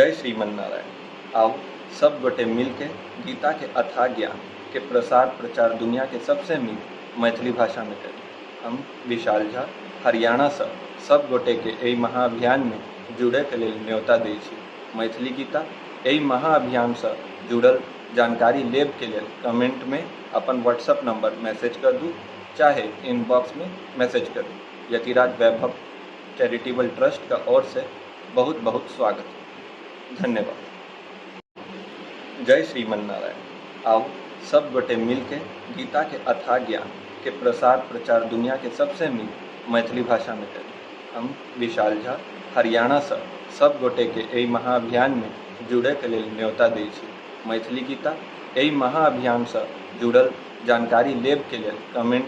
जय श्रीमन्नारायण। आउ सब गोटे मिल के गीता के अथाह ज्ञान के प्रसार प्रचार दुनिया के सबसे नीक मैथिली भाषा में करी। हम विशाल झा हरियाणा सँ सब गोटे के एहि महाअभियान में जुड़े के लेल न्योता दै छी। मैथिली गीता एहि महाअभियान सँ जुड़ल जानकारी लेब के लेल कमेंट में अपन व्हाट्सएप नंबर मैसेज क दू चाहे इनबॉक्स में मैसेज करू। यतिराज वैभव चैरिटेबल ट्रस्ट क ओर से बहुत बहुत स्वागत। धन्यवाद। जय श्रीमन्नारायण। आउ सब गोटे मिल के गीता के अथाह ज्ञान के प्रसार प्रचार दुनिया के सबसे नीक मैथिली भाषा में करी। हम विशाल झा हरियाणा सँ सब गोटे के एहि महाअभियान में जुड़े के लेल न्योता दै छी। मैथिली गीता एहि महाअभियान सँ जुड़ल जानकारी लेब के लेल कमेंट